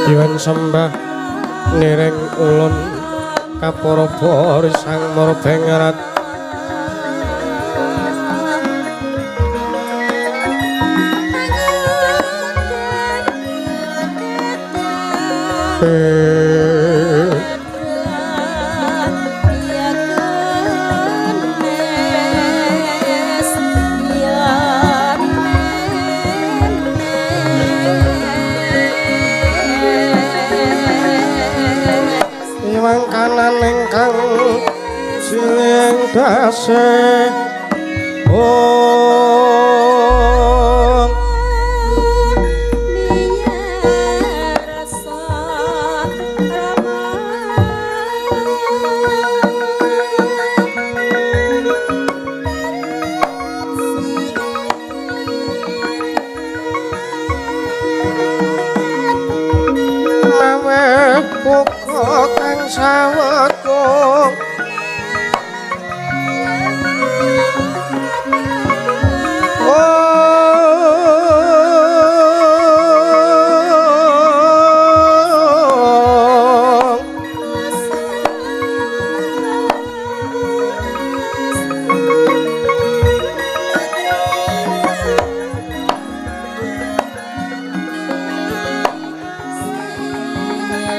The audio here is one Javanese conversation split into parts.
Diwan sembah nireng ulun kapara sang Murbengarat.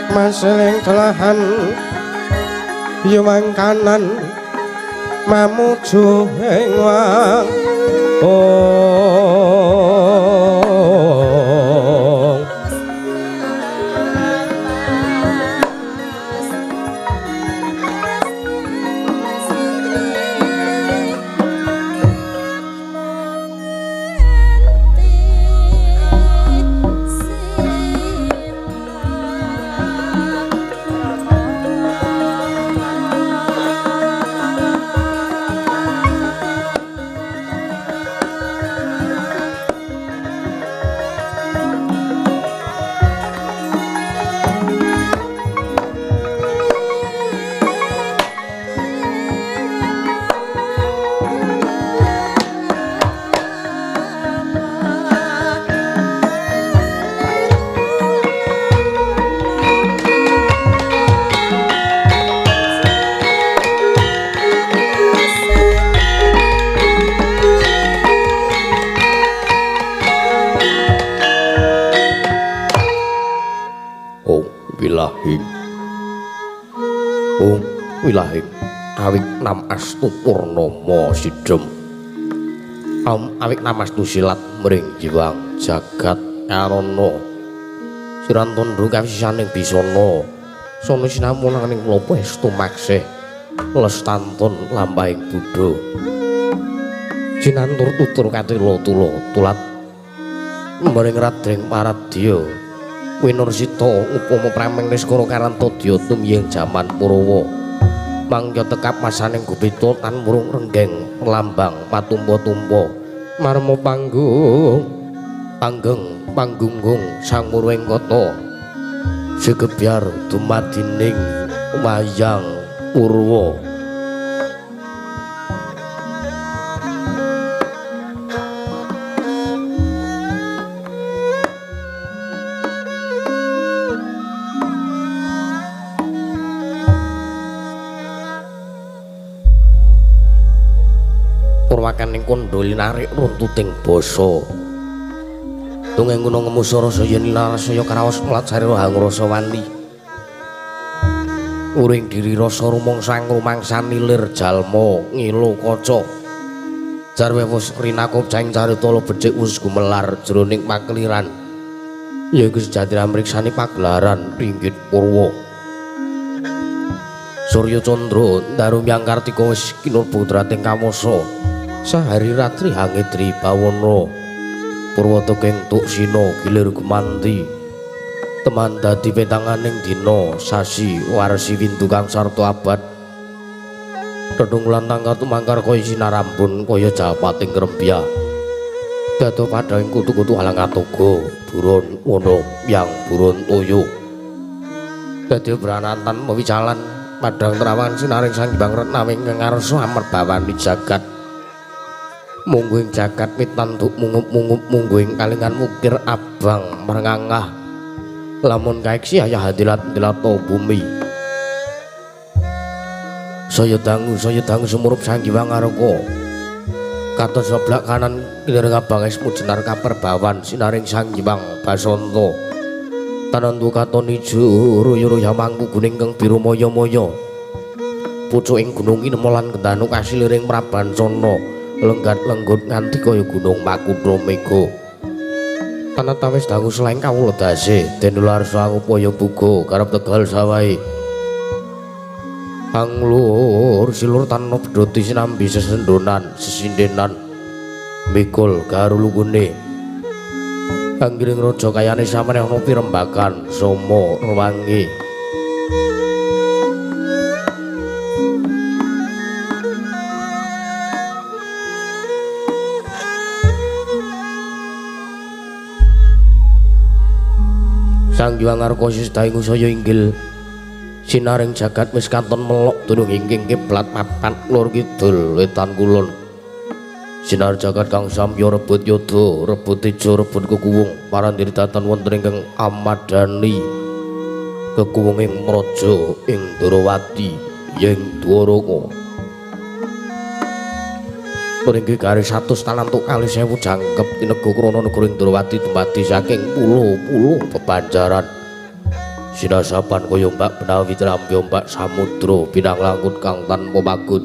Maseling telahan yuwang kanan mamuju ing wang Ong wilahing awik nam astu purnama sidhem awik nam astu silat mring jiwang jagat karana siran tundhu kawisisaning bisana sono sinamu nanging lopo estu maksih Lestantun lampahing Buddha. Jinantur tutur katila tula tulat mring Radeng Paradya Winursita upama prameng niskara karantadya tumiyeng jaman Purawa. Mangya tekap masaning gupita tan murung renggeng lambang patumpa-tumpa marma panggung panggeng panggunggung sang murwing kota segebyar dumadining wayang purwa. Purwakaning kandha linarik runtuting basa tungeng gunung ngemusa rasa yen larasaya karaos mlat sarira hangrasa wani uring diri rasa rumangsa ngrumangsani lir jalma ngilu kaca jarwe wus rinakup caing carita becik wus gumelar jroning pakeliran ya iku sejati amriksani pagelaran ringgit purwa. Surya Candra ndaru myang Kartika wis kinurba drating kawasa sahari ratri hangedri bawana purwata keng tuksina gilir gumanti teman dadi petanganing dina sasi warsi windu kang sarta abad tetunggulan tangkar tumangkar kaya sinarambun kaya japating krembya dado padhang kutu-kutu halang atoga buron wana yang buron toyo dadi branantan mewicalan padhang terawan sinaring Sang Hyang Retnawing ngarsa amerbawani jagat mungguing jagat mitanduk mungup-mungup mungguing kalingan mukir abang merengangah lamun kaeksi ayah hadilat-dilato bumi saya dangu sumurup Sang Hyang Ngaraka kados sebelah kanan kilir abang esmu jenar kaperbawan sinaring Sang Hyang Basanta tanandu katon ijo ruya-ruya mangku guning kang biru maya-maya pucuk ing gunung inema lan kendanu kasiliring Prabancana lenggat-lenggut nganti kaya gunung Makutha Mega. Tanatawis dangu selain kawula dase den ularsa ngupaya buga karep tegal sawahe. Anglur silur tanpa bedhoti sinambi sesendonan sesindenan mikul garulugune. Anggiring raja kayane samene ana pirembakan soma rewangi. Sang Hyang Ngarka sisdaing saya inggil sinaring jagat wis katon melok dunung ingking kiblat papat lor kidul wetan kulon. Sinar jagat kang samya rebut yoda rebut teja rebut kekuwung parandiri datan wonten ingkang amadani kekuwunging praja ing Dwarawati ing Dwaraka. Ringgi garis 100 tanantuk kali 1000 jangkep tinega krana negara ing Dwarawati dumadi saking pulo-pulo bebanjaran. Sinasapan kaya mbak benawi trambi ombak samudra pinang langkut kang tanpa pagut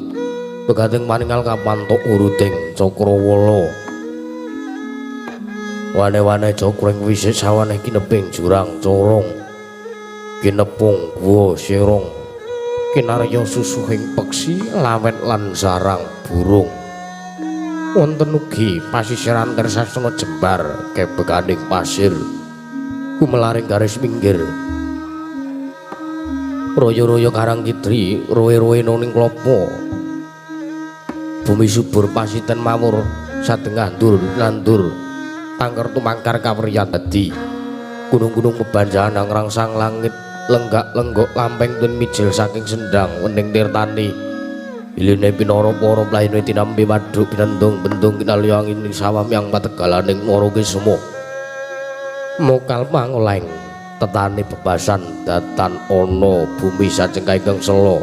pegating paningal kapantok uruting cakrawala. Wane-wane cakra ing wisik sawaneh kineping jurang corong kinepung guwa serong kinarya susuhing peksi lawet lan sarang burung. Wonten ugi pasisiran tersasana jembar kebekaning pasir gumelaring garis minggir royo-royo karang kidri roe-roe noning klopo bumi subur pasiten mawur sadengah ndur nandur tangker tumangkar kawriyan dadi gunung-gunung bebanjahan ngrangsang langit lenggak-lenggok lampeng tun mijil saking sendang wening tirtani iline pinara para playune tinampi waduk binendung bendung kinalya angin sawah yang pategalaning Nara Kesuma mokal pangoleng tetane bebasan datan ana bumi sajengkah ingkang sela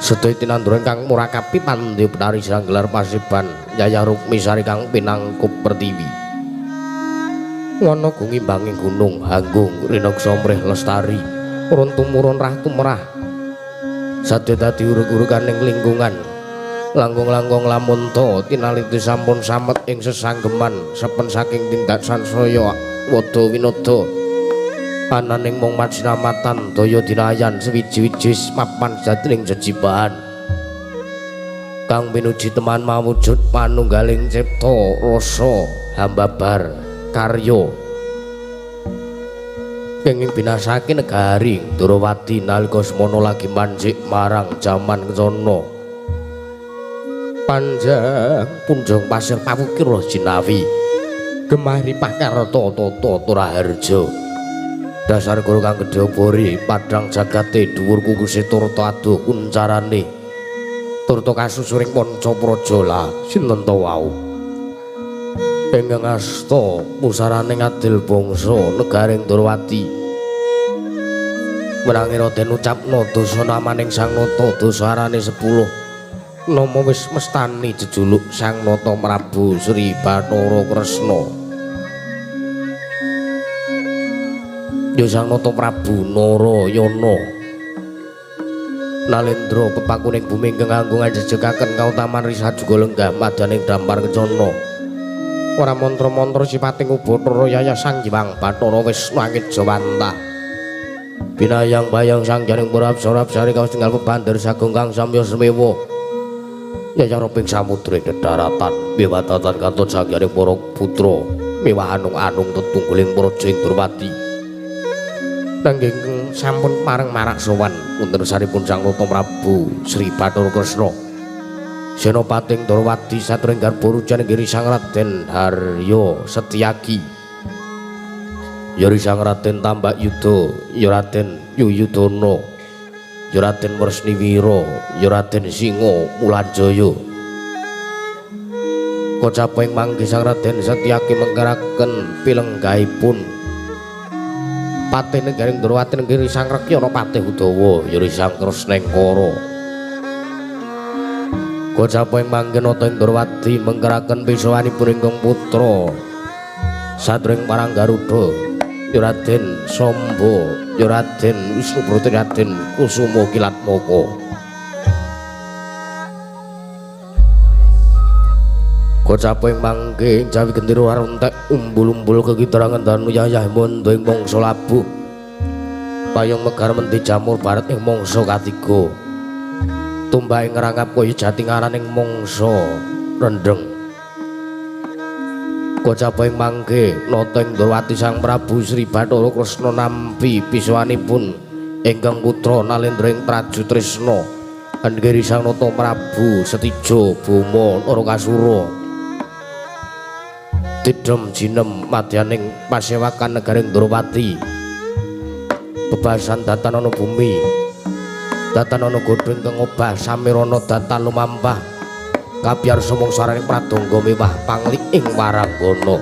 sedaya tinanduran kang murakapi pandya betari sanggelar pasiban Yayah Rukmi Sari kang pinangkup pertiwi wana gumimbanging gunung hanggung rinaksa mrih lestari urun tumurun rah tumrah sadya dadi urug-uruganing lingkungan langkung-langkung lamunta tinaliti sampun samet ing sesanggeman sepen saking tindak sansaya wada winada Ananing mung majnamatan daya dinayan sewiji-wiji mapan jatining jejibahan kang pinuji teman mawujud panunggaling cipta rasa hambabar karya kenging binasake negari Ndorowati nalika semono lagi manjik marang jaman kencana panjang punjung pasir pawukir jinawi gemah ripah karta tata turaharja dasar guru kang gedhe bori padhang jagate dhuwur kukuse turta adoh kuncarane turta kasusuring panca praja lah sinten ta wau ingkang asta pusarane ngadil bangsa negaring Ndorowati menangi Raden ucapna dosa namaning Sang Nata dosa arane 10 nama wis mestani jejuluk Sang Nata Prabu Sri Bathara Kresna. Ya Sang Nata Prabu Narayana Nalendra pepakuning bumi ingkang kanggo ngajejegaken kautaman risa juga lenggah madaning dampar kencana. Ora mantra-mantra sipating ubathara yaya Sang Hyang Bathara Wisnu Angejawantah. Binayang bayang sang jaring para apsara-apsari kawas tinggal pebandir sagung kang samya semewa. Yaya roping samudra ing dedaratan miwatatan katut sang jaring para putra miwah anung-anung tetungguling praja ing Durwati. Nanging sampun pareng marak sowan wonten saripun Sang Nata Prabu Sri Bathara Kresna. Senopati ing Ndorowati saturing garba rujan nggiri Sang Raden Harya Setyaki. Ya Sang Raden Tambak Yuda, ya Raden Yuyudana, ya Raden Wresniwira, ya Raden Singa Mulanjaya. Kocapa ing mangke Sang Raden Setyaki mengkeraken pilenggahipun patih negaring Ndorowati nenggiri Sang Rekyana Patih Udawa ya Sang Kresnengkara. Kocapa ing mangke nata ing Ndorowati mengkeraken pisowanipun ingkang putra satring parang Garuda ya Raden Samba ya Raden Wisnubrata Raden Kusuma Kilatmaka. Kocapa ing mangke jawi gendera arontek umbul-umbul kekitarangan danu yayah mondo ing mangsa labuh payung megar menti jamur barat ing mangsa katiga tumbak ing ngrangap kaya jati ngaran ing mangsa rendheng. Kocapa ing mangke nata ing Ndorowati Sang Prabu Sri Bathara Kresna nampi pisowanipun ingkang putra Nalendra ing Traju Tresna anggiri Sang Nata Prabu Setija Boma Narakasura tidhem jinem madyaning pasewakan negaring Ndorowati bebasan datan ana bumi datan ana godhong ingkang obah samirana datan lumampah kabyar sumung saraning pradangga mewah panglik ing waranggana.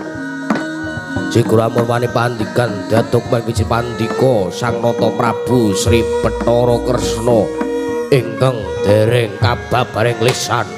Jigura murwani pandikan daduk mangkiji pandika Sang Nata Prabu Sri Bathara Kresna ingkang dereng kababaring lisan.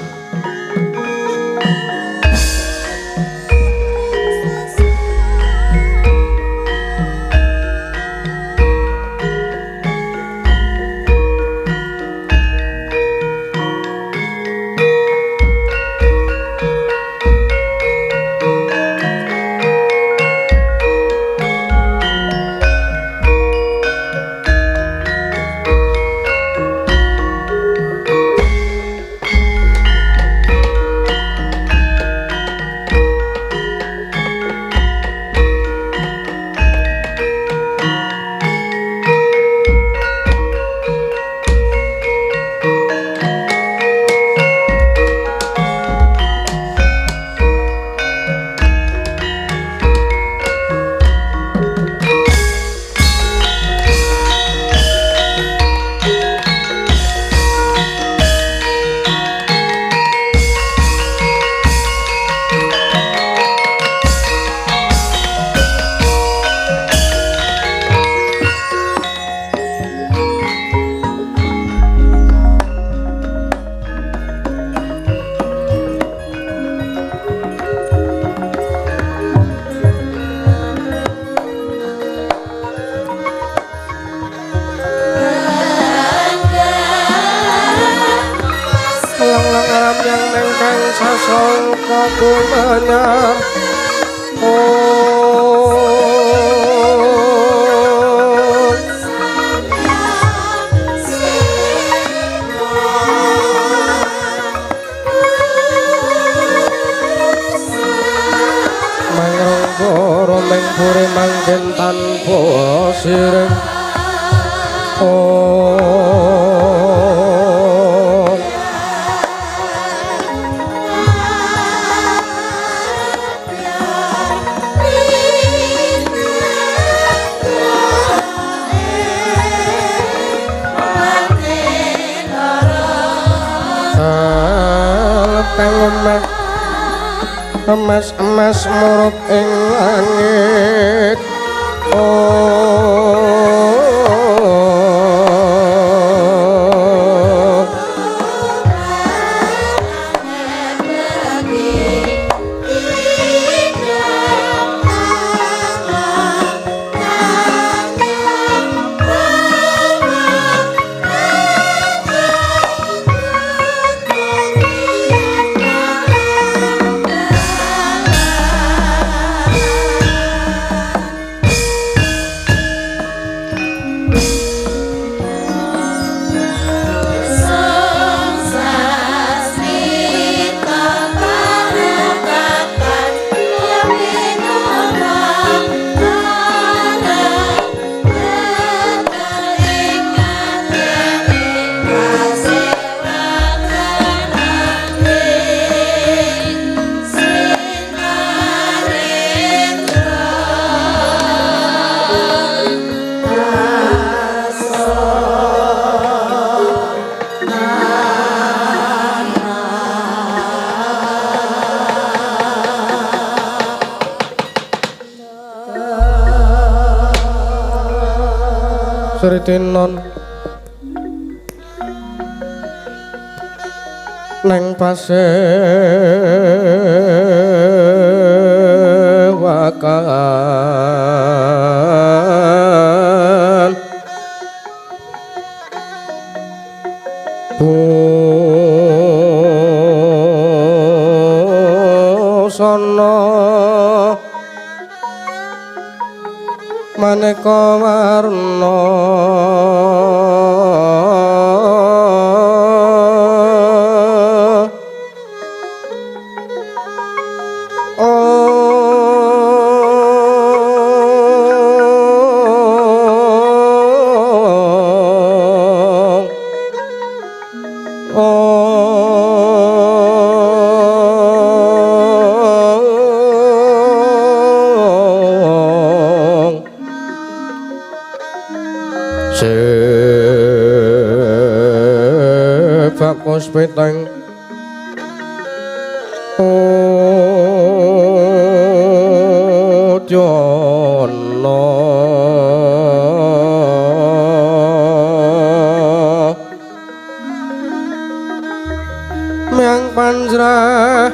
Sasongko gumenyar. Tanpa sireng emas-emas murup ing langit. Sritinon neng pasewakan busana maneka warna Bakus peteng Udyana Miang panjrah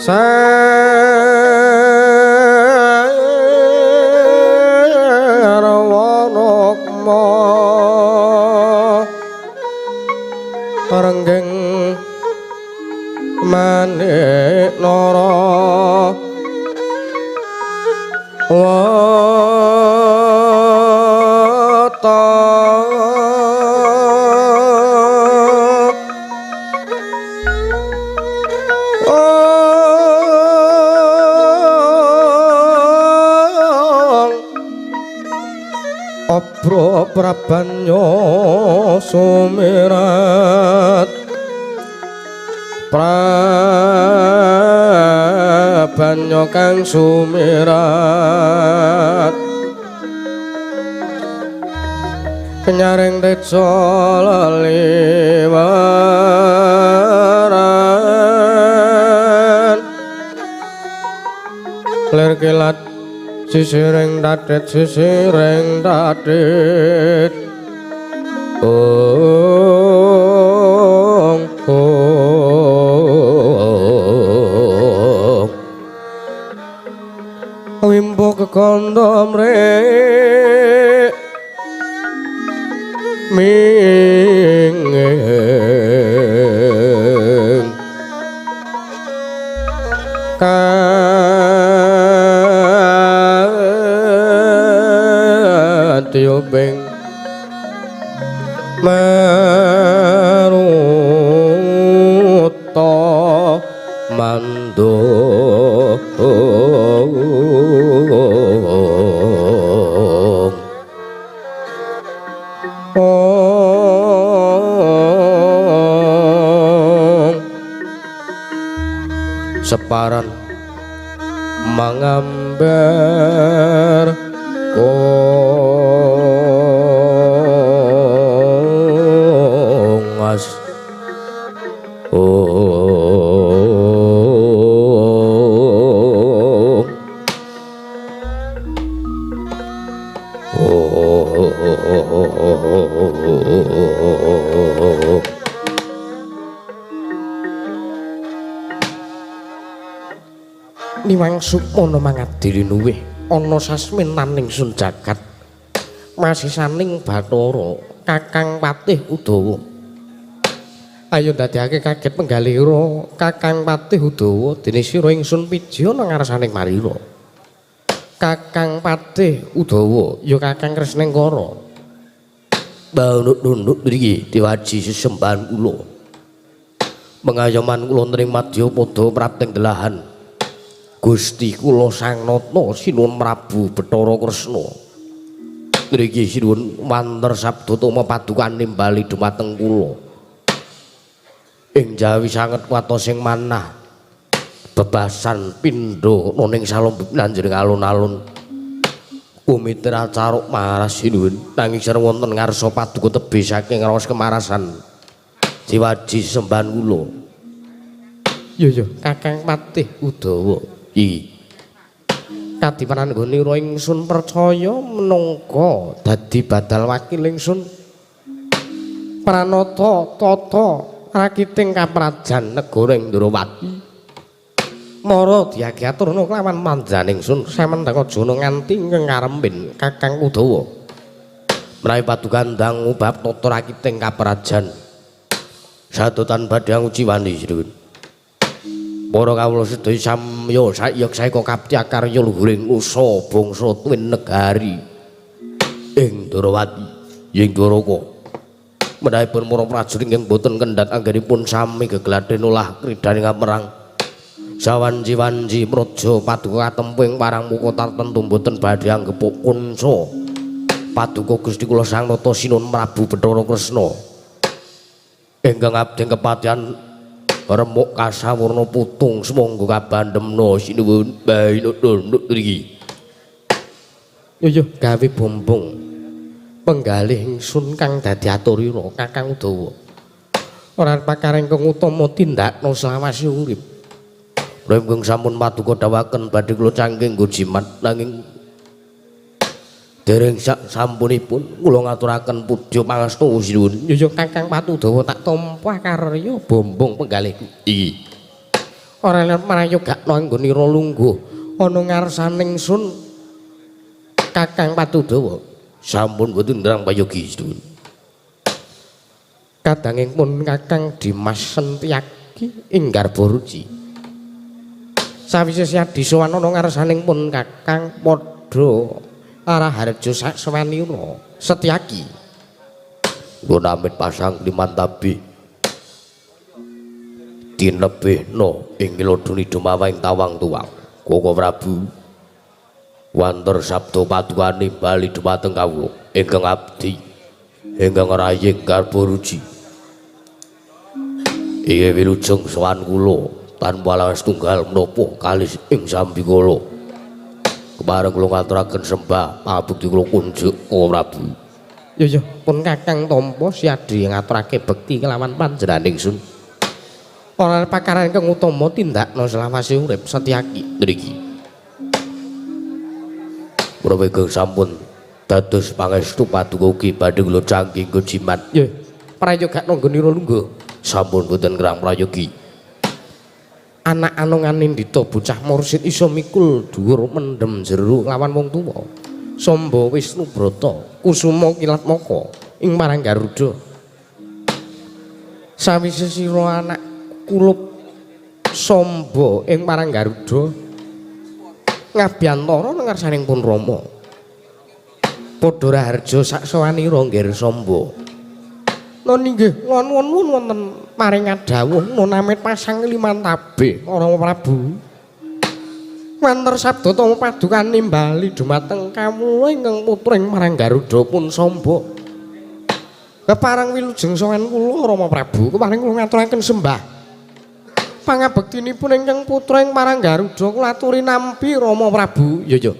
Sarwanukma Renggeng manik nara wata Obro prabanyo sumirat prabanyo kang sumirat kenyaring tejo leliweran lir kilat sisiring tatit sisiring tatit ong ong wimbo kekondo mrek mingeng katiobeng maruta mando. Keparan mangambar kongas Niwang sukmana mangadili luwih ana sasminaning sun jagat masisaning Bathara Kakang Patih Udawa. Ayo ndadekake kaget penggalira Kakang Patih Udawa dene sira ingsun piji ana ngarsaning marira. Kakang Patih Udawa ya Kakang Kresnengkara. Banuk-nunduk mriki diwaji sesembahan kula. Pengayoman kula ning madyapada prapting delahan Gusti kula Sang Nata Sinuwun Prabu Bathara Kresna. Ngriki sinuwun wanter sabda tama paduka nimbali dumateng kula. Ing jawi sanget kuwatos ing manah bebasan pindha ning salombe lanjring alun-alun. Kumitra caruk maras sinuwun nanging sareng wonten ngarsa paduka tebih saking raos kemarasan. Diwaji sembahan kula. Yo yo Kakang Patih Udawa. Iki kadipanan nggone ingsun percaya menungka dadi badal wakil ingsun pranata tata rakiting kaprajan negara ing Ndrawati mara diagi aturna kelawan manjaning ingsun samendhang aja nganti ngarembin Kakang Udawa menawi paduka ndang ngubab tata rakiting kaprajan sadotan badhe nguciwani sinuwun. Para kawula sedaya samya sayek saeka kapti karya luhuring nusa bangsa tuwin negari ing Ndrawati ing Dwaraka. Menahipun para prajurit ingkang boten kendhat anggenipun sami gegladhen olah kridhaning perang. Sawanci-wanci praja paduka katempu ing parang muka tartemtu boten badhe anggepuk kunca. Paduka Gusti kula Sang Nata Sinuwun Prabu Bathara Kresna. Ingkang abdi kepatihan remuk kasawurna putung sumangga kabandemna sinuwun bainut-nut mriki. Yo yo gawe bombong penggalih ingsun kang dadi aturira Kakang Udawa. Ora perkara ingkang utama tindakna selawase urip. Ingkang sampun paduka dawuhaken badhe kula canggih nggo jimat nanging dereng sak sampunipun kula ngaturaken pudya pangestu sinuwun. Yo yo Kakang Patudawa tak tampa karya bombong penggalihku. Iki ora marayogakno anggonira lungguh ana ngarsaning sun Kakang Patudawa. Sampun boten nderang payogi sinuwun. Kadanging pun Kakang Dimas Sentiaki ing Garbaruci. Sawise siadi sowan ana ngarsaning pun Kakang padha Araharjo saksewanira Setyaki. Nggon amit pasang limantabi tinebihna ing lodoni dumawa ing tawang tuwang. Koko Prabu wanter sabda padukane bali dumateng kawula ingkang abdi ingkang raying Garbaruci. Iki wilujeng sowan kula tanpa lawas tunggal menapa kalih ing sambikala. Kepareng kula ngaturaken sembah pabekti kula kunjuk Koko Prabu. Yo yo pun Kakang tampa siadi ngaturake bekti kelawan panjenengan ingsun. Ora perkara ingkang utama tindakna selawase urip Setyaki mriki. Menawi ingkang sampun dados pangestu paduka ugi badhe kula canggih nggo jimat. Yo prayogakno nggonira lungguh. Sampun boten ngrang prayogi. Anak anongan nindita bocah mursid iso mikul dhuwur mendem jero lawan wong tuwa. Samba Wisnu Brata Kusuma Kilatmaka ing marang Garuda. Sawise sira anak kulup Samba ing marang Garuda ngabyantara nang ngarsaning pun Rama. Padha raharja saksawanira nggir Samba. Nun inggih nuwun wonten paring dawuh nun amit pasang limantabe Rama Prabu. Wanter sabda tama paduka nimbali dumateng kawula ingkang putra ing marang Garuda pun Samba. Kepareng wilujeng sowan kula Rama Prabu, kepareng kula ngaturaken sembah. Pangabektinipun ingkang putra ing marang Garuda kula aturi nampi Rama Prabu. Ya ya.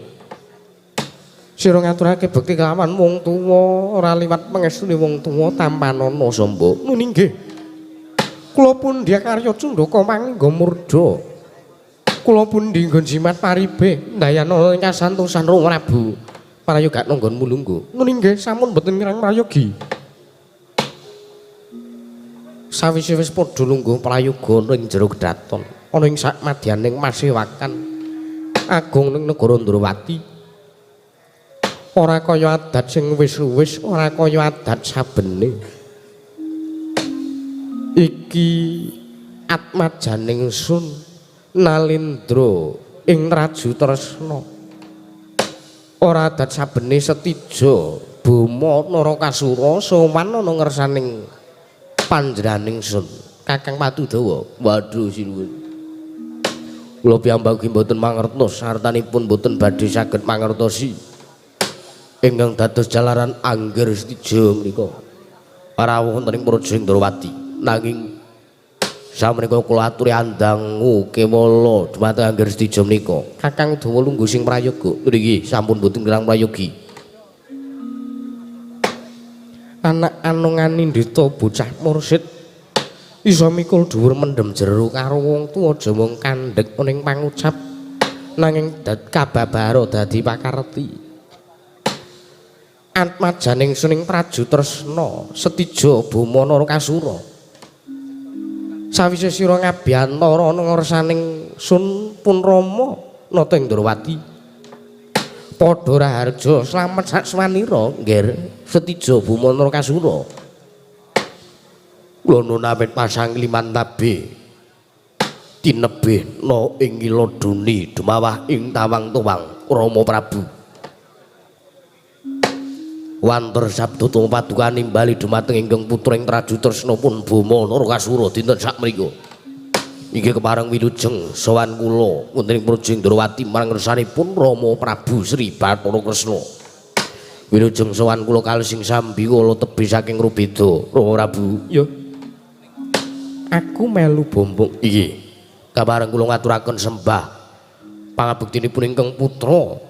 Sira ngaturake bekti kelawan wong tuwa, ora liwat pangestune wong tuwa tampanana samba. Nuni nggih. Kula pundhi karya cundaka mangga murda. Kula pundi nggon jimat paribe ndayana ing kasantosan Rama Prabu. Prayoga nggonmu lungguh. Nuni nggih sampun mboten mireng prayogi. Sawise wis padha lungguh prayoga ning jero kedaton ana ing sak madyaning masewakan agung ning negara Ndrawati. Ora kaya adat sing wis-wis, ora kaya adat sabene. Iki atmajaning sun Nalindra ing Traju Tresna. Ora adat sabene setija Boma Narakasura sowan ana ngersaning panjenenganing sun Kakang Patudawa. Waduh sinuwun. Kula piyambak ugi mboten mangertos sartanipun mboten badhe saged mangertosi ingkang dados jalaran angger setija menika rawuh wonten ing Praja Indrawati. Nanging samenika kula aturi andangu kewala dumateng angger setija menika. Kakang Dawa lungguh sing prayoga. Nggih, sampun mboten kirang prayogi. Anak anunganindita bocah mursid iso mikul dhuwur mendem jero karo wong tuwa aja mung kandhek ning pangucap nanging kababara dadi pakarti. Atmajaning suning Traju Tresna setija Boma Narakasura. Sawise sira ngabiyantara ana ngersaning sun pun Rama nata Indrawati. Padha raharja slamet sakswanira nggih setija Boma Narakasura. Kula nuwun amit pasang liman tabe tinebihna ing iladuni dumawah ing tawang-tawang Rama Prabu. Wanter sabda tama paduka nimbali dumateng ingkang putra ing Traju Tresna pun Boma Narakasura dinten sakmenika. Inggih kepareng wilujeng sowan kula wonten ing Praja Indrawati marang ngersanipun Rama Prabu Sri Bathara Kresna. Wilujeng sowan kula kalih sing sambi kula tebih saking Rubeda Rama Prabu. Ya. Aku melu bombong. Inggih. Kapareng kula ngaturaken sembah pangabektinipun ingkang putra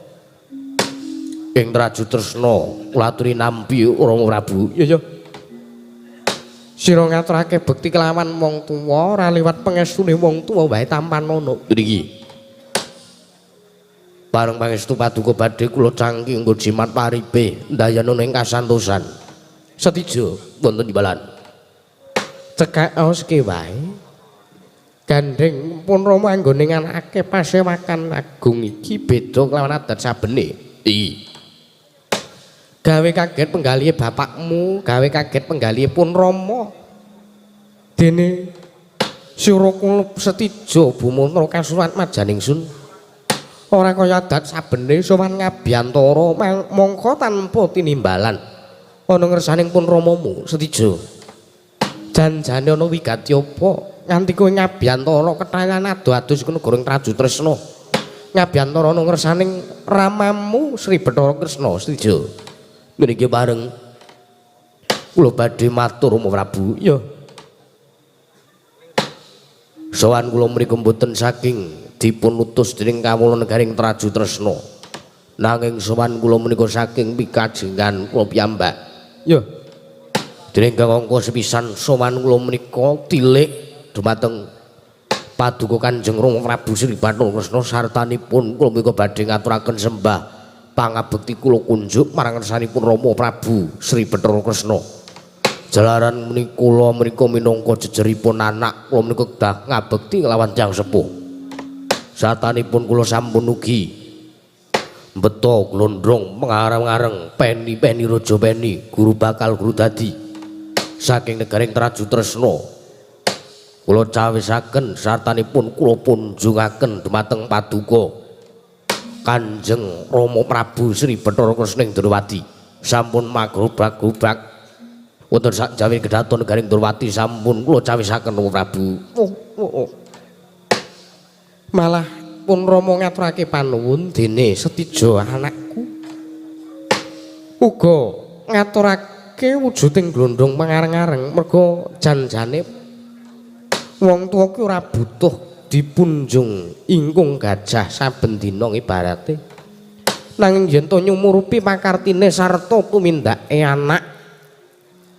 ing Traju Tresna kula aturi nampi Rama Prabu. Ya ya. Sira ngaturake bekti kelawan wong tuwa ora liwat pangestune wong tuwa wae tampanana. Niki. Bareng pangestu paduka badhe kula cangki nggo jimat paripe ndayana ing kasantosan. Setija wonten imbalan. Cekak aoske wae. Gandeng pun Rama anggone nganakake pasewakan agung iki beda kelawan adat sabene. Iki. Gawe kaget penggalihe bapakmu, gawe kaget penggalihe pun Rama. Dene sira kula setija Boma Narakasura atmajaning sun ora kaya adat sabene sowan ngabiyantara mangka tanpa tinimbalan ana ngersaning pun Ramamu setija. Janjane ana wigati apa nganti kowe ngabiyantara kethayan ado-ado saka negara Traju Tresna. Ngabiyantara ana ngersaning ramamu Sri Bathara Kresna setija. Niki bareng kula badhe matur Rama Prabu. Ya. Sowan kula mriku mboten saking dipun utus dening kawula negaring Traju Tresna. Nanging sowan kula menika saking pikajengan kula piyambak. Ya. Dening kang angka sepisan sowan kula menika tilik dumateng paduka Kanjeng Rama Prabu Sri Bathara Kresna sartanipun kula menika badhe ngaturaken sembah pangabekti kula kunjuk marang ngersanipun Rama Prabu Sri Bathara Kresna. Jalaran menika kula menika minangka jejeripun anak kula menika kedah ngabekti kelawan tiyang sepuh. Satanipun kula sampun ugi mbeto glondrong mengareng-areng peni-peni raja peni guru bakal guru dadi saking negaring Traju Tresna. Kula cawisaken sartanipun kula punjungaken dumateng paduka Kanjeng Rama Prabu Sri Bathara Kresna ing Ndrawati. Sampun magrobak-grobak wonten sak jawi kedaton negaring Ndrawati sampun kula cawisaken Rama Prabu. Oh, oh, oh. Malah pun Rama ngaturake panuwun dene setija anakku uga ngaturake wujuding glondhong mangareng-areng merga janjane Wong tuwa ki ora butuh dipunjung ingkung gajah saben dina ibarate. Nanging yen to nyumurupi pakartine sarta tumindake anak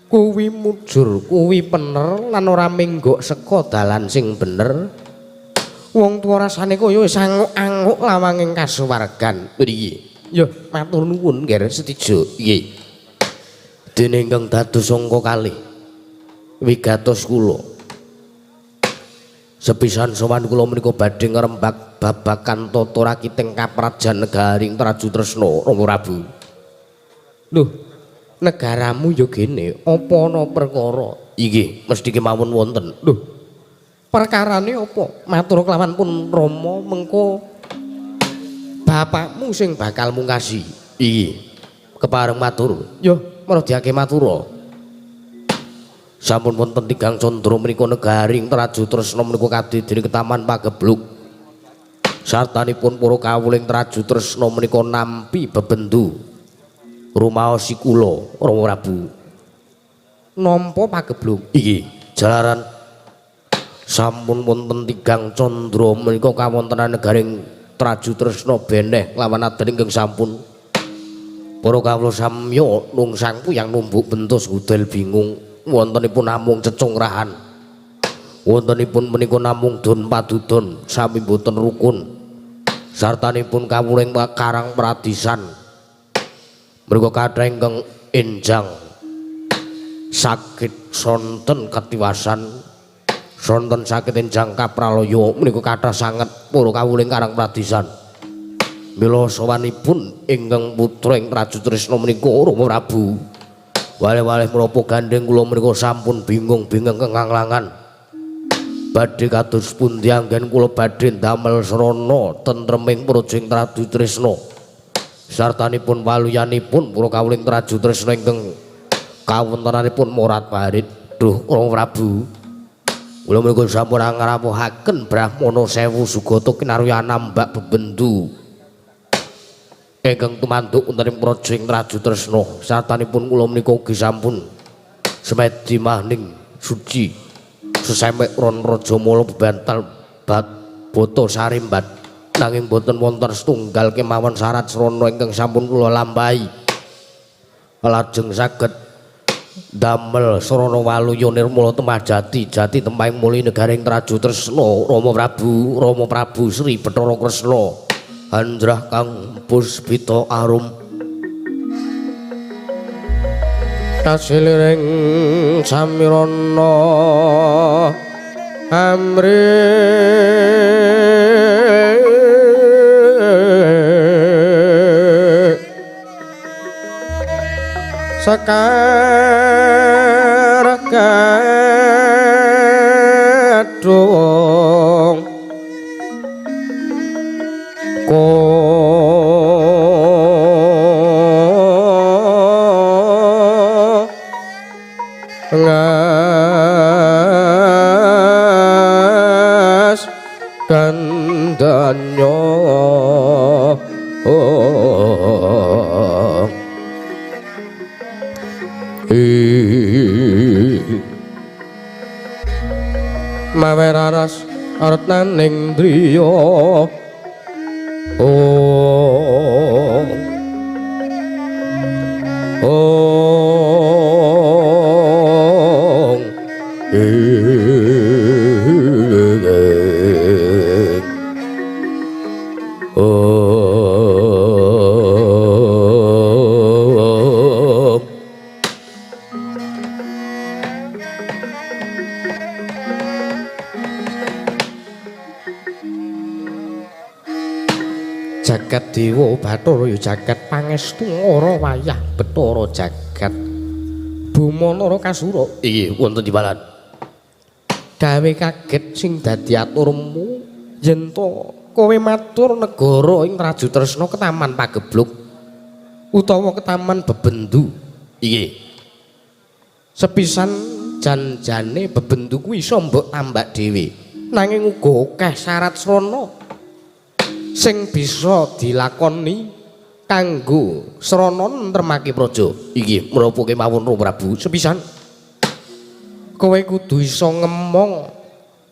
kuwi mujur, kuwi pener lan ora menggok saka dalan sing bener. Wong tuwa rasane kaya wis anguk-anguk lawanging kasuwargan. Piye? Ya matur nuwun Nger Setijo. Nggih. Dene ingkang dados angka kalih wigatos kula. Sepisan sowan kula menika badhe ngrembak babagan tata rakiting kaprajan negaring Traju Tresna Rama Prabu. Lho, negaramu ya gene apa ana perkara? Inggih, mesti kemawon wonten. Lho, perkarane apa? Matur kelawan pun Rama mengko bapakmu sing bakal mungkasi. Inggih, kepareng matur. Yo, mardiake matura. Sampun wonten tigang candra menika negaring Traju Tresna menika kadidene ketaman pagebluk. Sartanipun para kawuling Traju Tresna menika nampi bebendu rumaosi kula Rama Prabu. Nampa pagebluk. Inggih, jalaran sampun wonten tigang candra menika kawontenan negaring Traju Tresna beneh lawan aden ingkang sampun para kawula samya nungsang puyang numbuk bentus gudel bingung. Wontenipun namung cecungrahan, wontenipun menika namung don padudon sami boten rukun. Sartanipun kawuling karang pradisan mriku kathah ingkang enjang sakit sonten ketiwasan, sonten sakit enjang kapralaya menika kathah sanget para kawuling karang pradisan. Mila sowanipun ingkang putra ing Traju Tresna menika Rama Prabu. Waleh-waleh menapa gandeng kula menika sampun bingung-bingung kenganglangan. Badhe kados pundi anggen kula badhe ndamel srana tentreming praja ing Traju Tresna. Sartanipun waluyanipun para kawuling Traju Tresna ingkang kawontenanipun morat-marit. Duh Rama Prabu, kula menika sampun ngrawuhaken Brahmana sewu sugata kinarya nambak bebendu ingkang tumanduk wonten ing praja ing Traju Tresna. Sartanipun kula menika ugi sampun semedi mahning suci sesemek ron raja mala bebantal bat bata sarimbat, nanging boten wonten setunggal kemawon syarat srana ingkang sampun kula lampahi. Lajeng saged damel srana waluya nirmala temah jati jati temahing muli negaring Traju Tresna Rama Prabu, Rama Prabu Sri Bathara Kresna Andrah Kang Puspita Arum. Kasiliring samirana amri sekar kadung ngas kandanyo mawe raras artaning driya. Oh, oh, oh. Jagat dewa bathara ya jagat pangestu ora wayah bathara jagat buma Narakasura. Inggih wonten timbalan. Gawe kaget sing dadi aturmu yen to kowe matur negara ing Traju Tresna ketaman pagebluk utawa ketaman bebendu. Inggih. Sepisan jan-jane bebendu kuwi iso mbok tambak dhewe, nanging uga akeh syarat srana sing bisa dilakoni kanggo srana nremake praja. Inggih, menapa kemawon Rama Prabu? Sepisan kowe kudu iso ngemong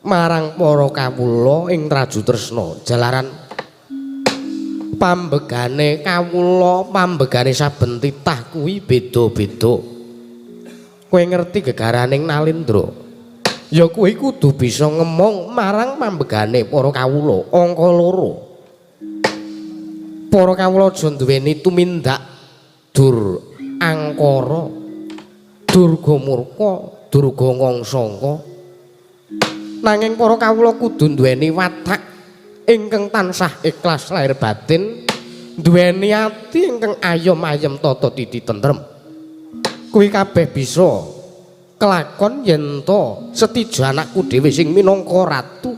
marang para kawula ing Traju Tresna. Jalaran pambegane kawula, pambegane saben titah kuwi beda-beda. Kowe ngerti gegaraning Nalindra? Ya kuwi kudu bisa ngemong marang pambegane para kawula. Angka 2. Para kawula aja duweni tumindak dur angkara, durga murka, durga ngangsangka. Nanging para kawula kudu duweni watak ingkang tansah ikhlas lahir batin, duweni ati ingkang ayom-ayem tata titi tentrem. Kuwi kabeh bisa kelakon yen to setija anakku dhewe sing minangka ratu,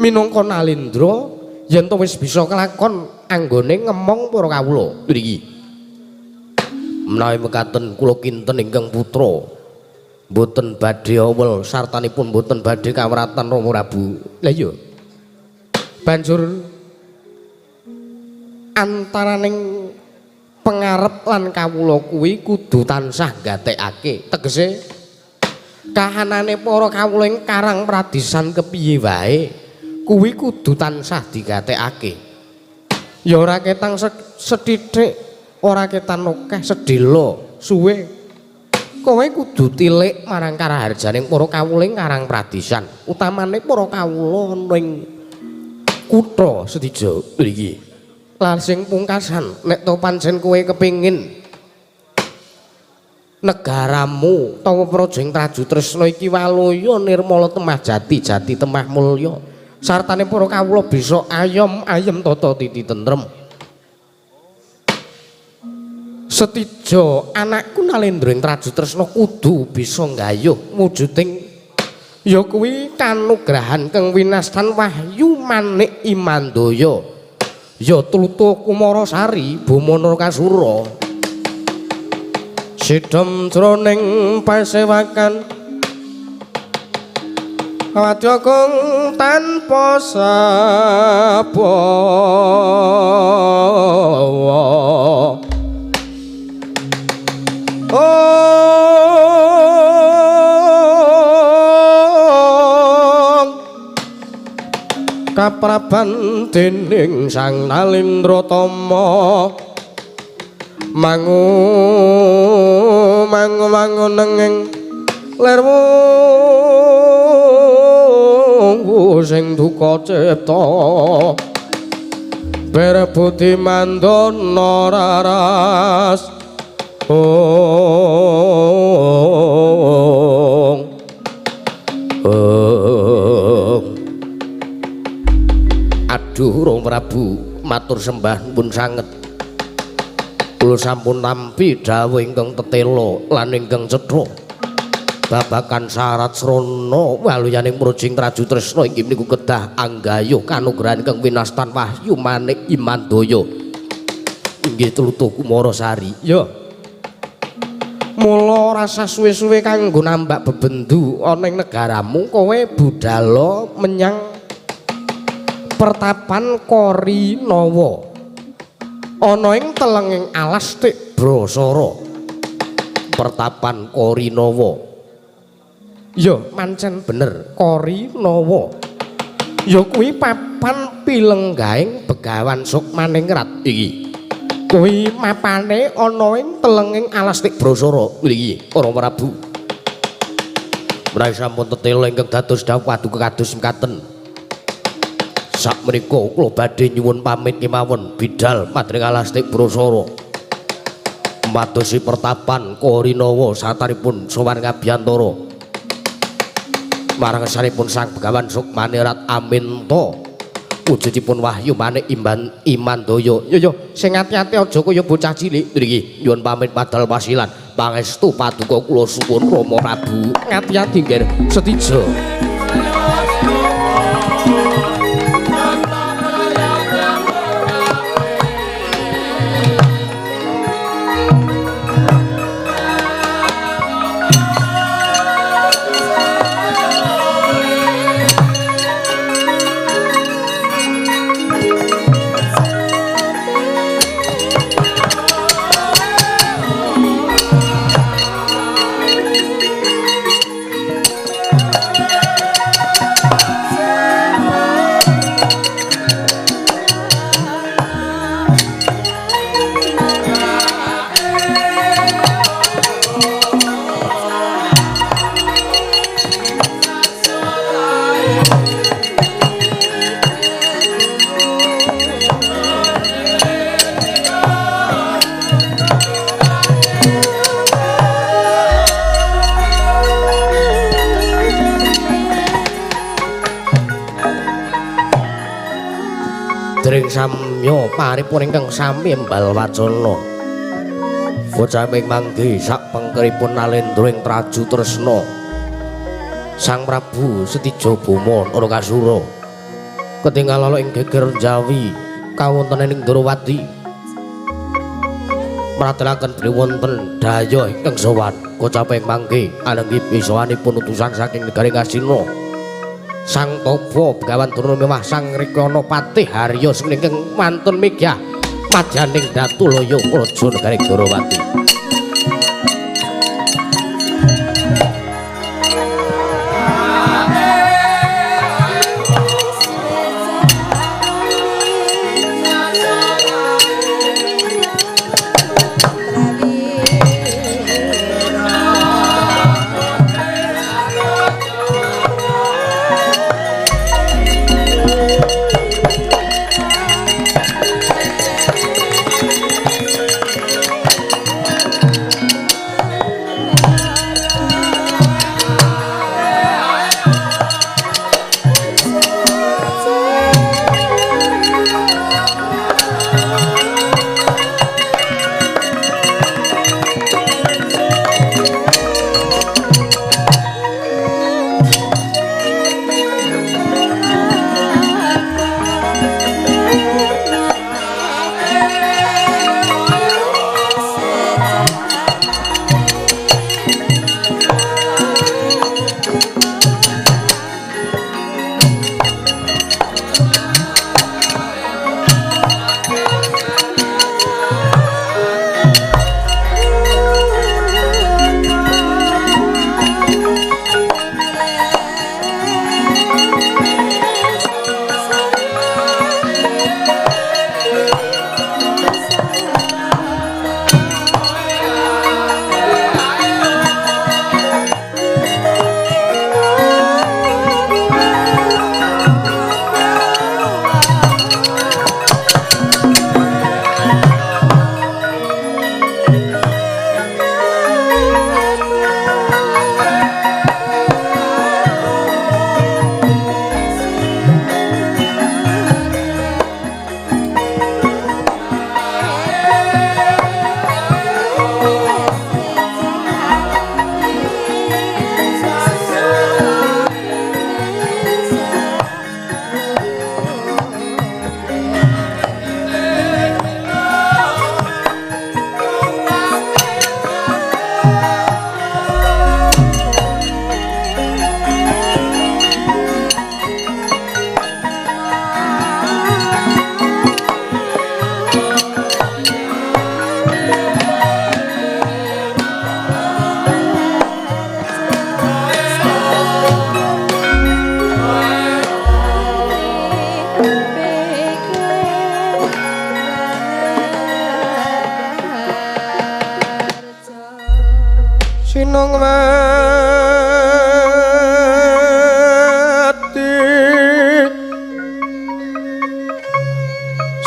minangka Nalindra, yen to wis bisa kelakon anggone ngemong para kawula. Mriki menawi mekaten kula kinten ingkang putra mboten badhe awel sartanipun mboten badhe kawratan Rama Prabu. Lah iya. Banjur antaraning pengarep lan kawula kuwi kudu tansah gatekake. Tegese kahanane para kawula ing Karang Pradisan kepiye wae kuwi kudu tansah digatekake. Ya ora ketang sethithik, ora ketan akeh, sedhela suwe. Kowe kudu tilik marang karaharjaning para kawula ing Karang Pradisan, utamane para kawula ning kutha Setija mriki. Lan sing pungkasan, nek to pancen kowe kepengin negaramu utawa praja ing Traju Tresna iki waluya nirmala temah jati, jati temah mulya, sartane para kawula bisa ayom ayem tata titi tentrem. Setija anakku Nalindra ing Traju Tresna kudu bisa nggayuh wujuding ya kuwi kanugrahan kang winastan wahyu manik Imandaya, ya Tlutuh Kumarasari Boma Narakasura. Sidhem jroning pasewakan wadya kang tanpa sabawa. Kapraban dening Sang Nalindra Tama mangu mangu mangu nenging lerwu sing duka cipta berbudi mandana raras. Aduh Rama Prabu, matur sembah pun sanget. Kula sampun nampi dawuh ingkang tetela lan ingkang cetha babagan syarat srana waluyaning praja ing Traju Tresna inggih niku kedah anggayuh kanugrahan ingkang winastan wahyu manik Imandaya. Inggih Tlutuh Kumarasari. Ya. Mula rasa suwe-suwe kanggo nambak bebendu ana ing negaramu, kowe budala menyang pertapan Korinawa ana ing telenging alas Tik Brasara. Pertapan Korinawa. Ya pancen bener, Korinawa. Ya kuwi papan pilenggaing Begawan Sukmaningrat iki. Kuwi mapane ana ing telenging alas Tik Brasara iki, Para Prabu. Menawi sampun tetela ingkang dados dawuh paduka kados mekaten. Sakmenika kula badhe nyuwun pamit kemawon bidal madring alas Tik Brasara. Madosi pertapan Korinawa sataripun sowan ngabiyantara. Marang ngersanipun Sang Begawan Sukmanirat aminta wujudipun wahyu manik Imandaya. Yo yo sing ati-ati aja kaya bocah cilik. Ngriki nyuwun pamit padal wasilan. Pangestu paduka kula suwun Rama Prabu. Ngati-ati nggih Setija. Dering samya paripun ingkang sami embal wacana. Bocah ing mangke sak pengkeripun Nalendra ing Traju Tresna. Sang Prabu Setija Boma Narakasura ketingal ala ing geger Jawi kawontenan ing Ndrawati. Mratelaken bilih wonten dayoh ingkang sowan kocap ing mangke anenggi pisowanipun utusan saking negari Ngastina. Sang Tapa Begawan Durna mewah Sang Rikana Patih Harya ingkang wantun migah madyaning Datulaya praja negari Ndrawati.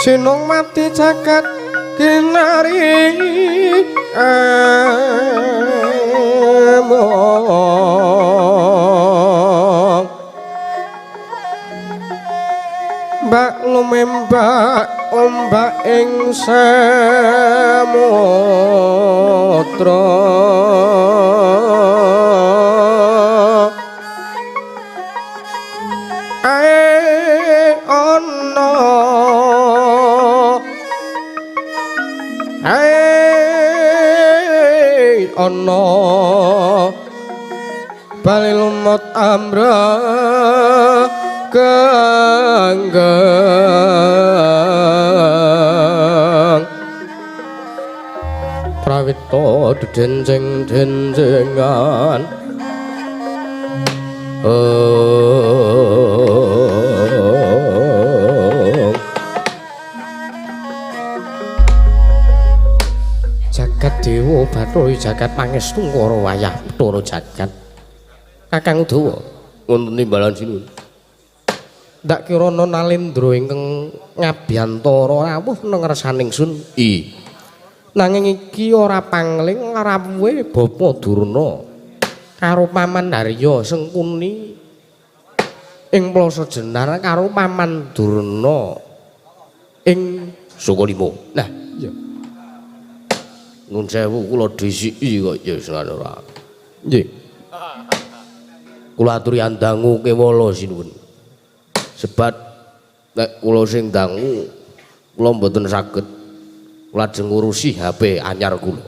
Sinung mati jagat kinari among. Mbak lumembak ombak ing samudra ae ana ae ana bali lumut amra ganggang prawita dedenceng-dencengan. Jagat Dewa Bathara jagat pangestu ngara wayah Bathara jagat. Kakang Udawa wonten timbalan sinuwun. Ndak kirana Nalendra ingkang ngabiyantara rawuh nang ngersaning sun. I. Nanging iki ora pangling rawuhe Bapa Durna karo Paman Harya Sengkuni ing Plasa Jenar karo Paman Durna. Ing Sukalima. Nah, iya. Nun sewu kula dhisiki kok ya ora. Nggih. Kula aturi andangu kewala sinuwun. Sebab nek kula sing dangu kula mboten saged lajeng ngurusi HP anyar kula.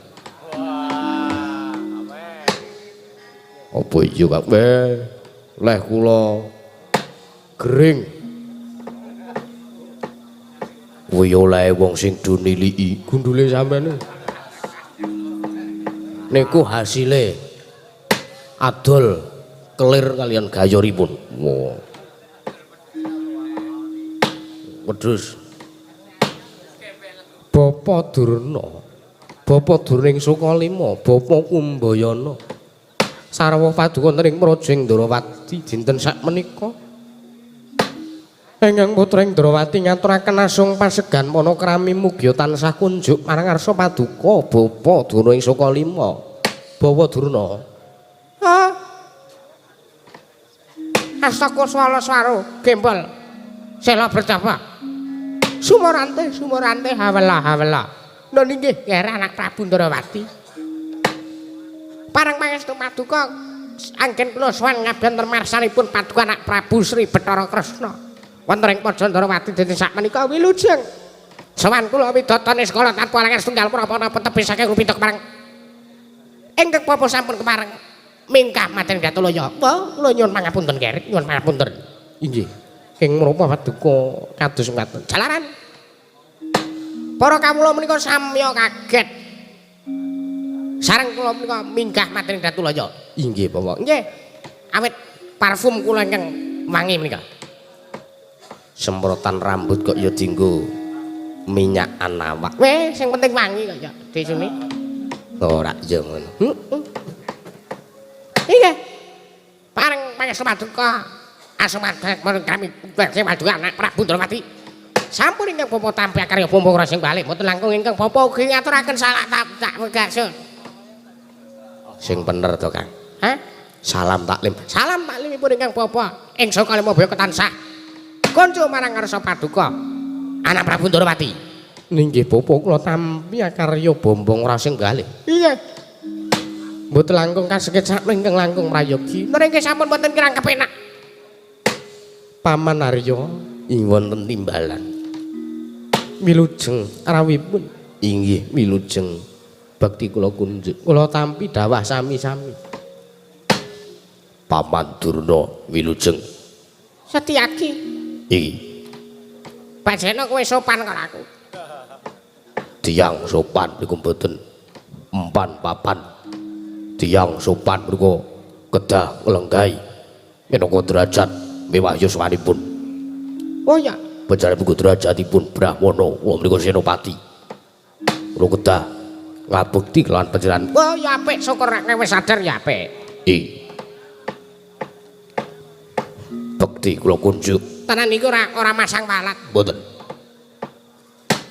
Apa iya Kak? Leh kula gering. Kuwi olehe wong sing do niliki gundule sampeyan. Niku hasile adol kelir kalian gayoripun. Wah. Wedhus. Bapa Durna, Bapa Durning Sukalima, Bapa Kumbayana. Sarwa paduka wonten ing Praja Ndrawati dinten sakmenika. Ingkang putra Ndrawati ngaturaken asung pasegan panakrami mugia tansah kunjuk marang ngarsa paduka Bapa Durna ing Sukalima. Bawa Durna. Ha. Astaka swala swara gembol. Sela bertapa. Sumorante sumorante hawela hawela. Nun inggih ger anak Prabu Ndrawati. Parang pangestu paduka anggen kula sowan ngabyanten marsanipun paduka anak Prabu Sri Bathara Kresna. Wonten ing Praja Ndrawati dinten sakmenika wilujeng. Sowan kula widatane sekala tanpa alangan setunggal menapa-napa tebih saking rupita kepareng. Ingkang bapa sampun kepareng mingkah maten Gatulaya. Wah, kula nyuwun pangapunten ger, nyuwun pangapunten. Inggih. Ing menapa paduka kados mekaten. Jalaran. Para kawula menika samya kaget. Sareng kula menika minggah maten Datulaya. Inggih, Bapak. Nggih. Awit parfum kula ingkang wangi menika. Semprotan rambut kok ya dienggo minyakan awak. Weh, sing penting wangi kok ya disune. Ora ya ngono. Heeh. Inggih. Pareng pangestu paduka asumadhek marang kami badhe paduka anak Prabu Ndrawati. Sampun ingkang bapa tampi akarya bapa ora sing balik mboten langkung ingkang bapa ugi ngaturaken salah tak wegasun. Sing bener to, Kang. Hah? Salam taklim. Salam taklimipun ingkang bapa ing Sukalima baya ketansah konco marang ngarsa paduka anak Prabu Ndrawati. Inggih bapa kula tampi akarya bombong ora sing galih. Iya. Mboten langkung kasekit sak ingkang langkung prayogi. Nggih sampun mboten kirang kepenak. Paman Arya ing wonten timbalan. Wilujeng rawuhipun. Inggih wilujeng bakti kula kunjuk. Kula tampi dawah sami-sami. Paman Durna wilujeng. Setyaki. Iki. Bajeno kowe sopan karo aku. Tiyang sopan niku mboten empan papan. Tiyang sopan niku kedah nglenggahi minangka derajat mewah yuswanipun. Oh ya, panjenenganipun derajatipun Brahmana, kula menika senopati. Kula kedah ngabekti kelawan panjenengan. Oh ya apik, syukur nek wis sadar ya apik. Iki. Bekti kula kunjuk. Tenan niku ora masang walat. Mboten.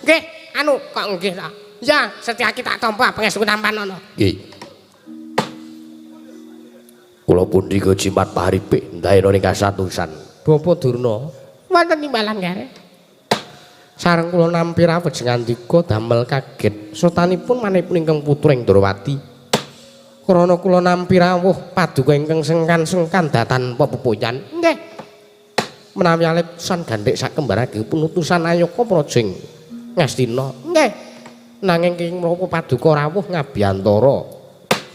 Nggih, anu kok nggih ta. Ya, Setyaki tak tampa pangestu tampan ana. Nggih. Kula pundi jimat paripe ndahena ing kasatusan. Bapa Durna, wonten timbalan gare. Sareng kula nampi rawuh ngandika damel kaget. Sotanipun manipun ingkang putra ing Ndrawati. Krana kula nampi rawuh paduka ingkang sengkan-sengkan datan pepoyan. Nggih. Menawi alip san gandhek sakembarake punutusan ayaka praja ing Ngastina. Nggih. Nanging ing menapa paduka rawuh ngabiyantara.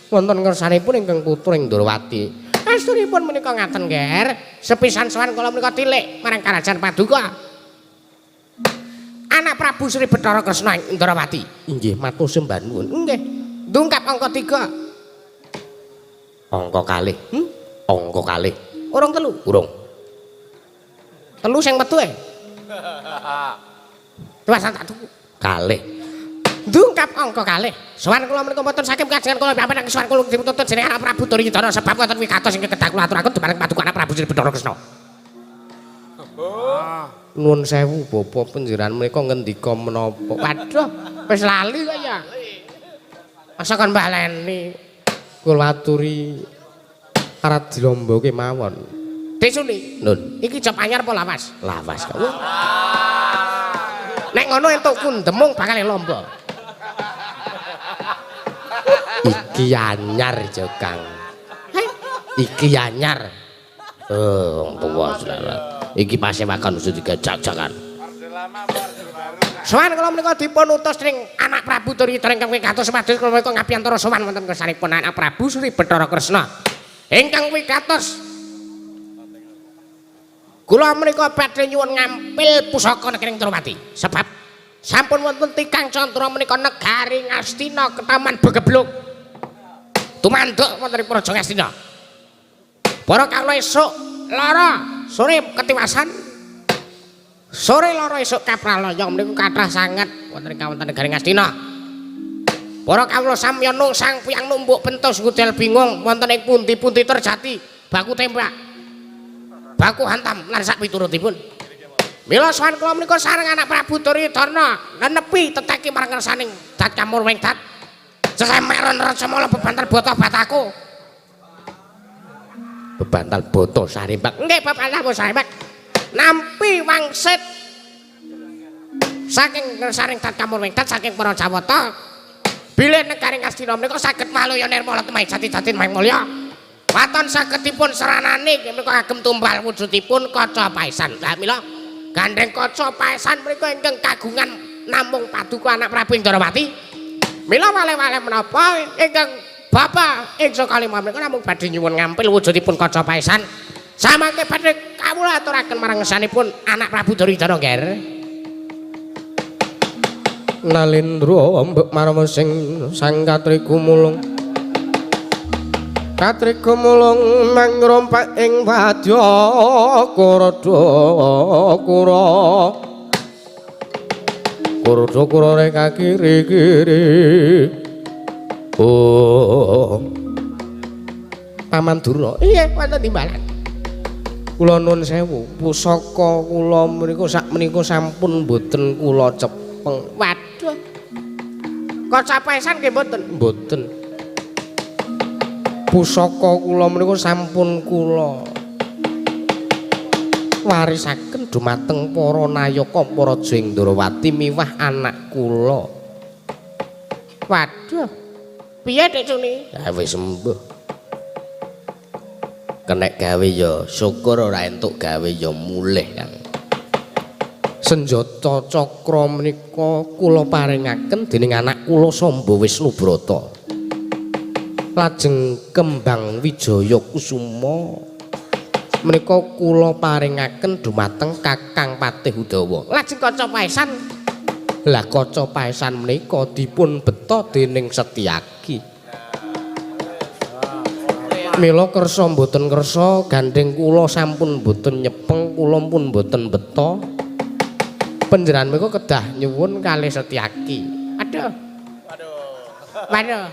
Wonten ngersanipun ingkang putra ing Ndrawati. Asturipun menika ngaten, Ger. Sepisan sowan kula menika tilik marang karajan paduka. Anak Prabu Sri Bathara Kresna ing Ndrawati. Inggih, matur sembah nuwun. Nggih. Ndungkap angka 3. Angka kalih. Angka kalih. Urung telu. Urung. Telu sing metu e. Tuwasan tak tuku. Kalih. Ndungkap angka kalih. Sowan kula menika mboten saking kajengan kula piyambak sowan kula dipuntut jeneng anak Prabu Duryudana sebab wonten wigatos ingkang kedah kula aturaken dumateng paduka anak Prabu Sri Bathara Kresna. Nuwun sewu bapa panjenengan menika ngendika menapa? Waduh, wis lali kok ya. Masa kon baleni. Kula aturi arat dilombo kemawon. Desuni. Nun. Iki job anyar apa lawas? Lawas kok. Nek ngono entuk kundemung bakal lomba. Iki anyar jo Kang. Iki anyar. Oh, wong tuwa saudara. Iki pasewakan wis digajak-jakan. Sowan kula menika dipun utus ring anak Prabu Duryudana ingkang wigatos supados kula menika ngabiyantara sowan wonten kersanipun anak Prabu Sri Bathara Kresna. Ingkang wigatos kula menika badhe nyuwun ngampil pusaka negeri Ndrawati. Sebab sampun wonten tikang candra menika negari Ngastina ketaman begebluk. Tumanduk wonten ing Praja Ngastina. Para kawula esuk lara sore ketiwasan. Sore lara esuk kapralaya menika kathah sanget wonten ing kawontenan negari Ngastina. Para kawula samya nungsang piyang numbuk pentus ngudel bingung wonten ing pundi-pundi terjati baku tembak. Baku hantam lan sak piturutipun. Mila sowan kula menika sareng anak Prabu Duryudana nenepi teteki marang ngersaning dat kamur wing dat. Sesemeron Rajamala bebantal bata bataku. Bebantal bata sarimbak. Nggih bebantal sarimbak. Nampi wangsit saking ngersaning dat kamur wing dat saking para Jawata. Bilih negari Ngastina menika saged malaya nirmala temah jati-jati maing mulya. Waton sagedipun seranane menika kagem tumbal wujudipun kaca paesan. Lah mila gandeng kaca paesan menika ingkang kagungan namung paduka anak Prabu Indrawati. Mila wale-wale menapa ingkang bapa ing sakalima menika namung badhe nyuwun ngampil wujudipun kaca paesan. Samangke badhe kawula aturaken marang ngersanipun anak Prabu Duryudana Ngger. Nalindra mbek marma sing sang katriku mulung. Katriku mulung mangrompak ing wadya kurda kura. Kurda kura reka kiri-kiri. Oh. Paman Durna. Iya, wonten timbalan. Kula nuwun sewu, pusaka kula menika sak menika sampun mboten kula cepeng. Waduh. Kaca paesan nggih mboten? Mboten. Pusaka kula menika sampun kula warisaken dumateng para nayaka para Jendrawati miwah anak kula. Waduh. Piye Dik Suni? Ya wis embuh. Kenek gawe ya syukur, ora entuk gawe ya mulih, Kang. Senjata cakra menika kula paringaken dening anak kula Samba Wisnubrata. Lajeng kembang Wijaya Kusuma menika kula paringaken dumateng Kakang Patih Udawa. Lajeng kaca paesan. Lah kaca paesan menika dipun beta dening Setyaki. Mila kersa mboten kersa gandeng kula sampun mboten nyepeng, kula pun mboten beta. Panjenengan menika kedah nyuwun kalih Setyaki. Aduh. Waduh.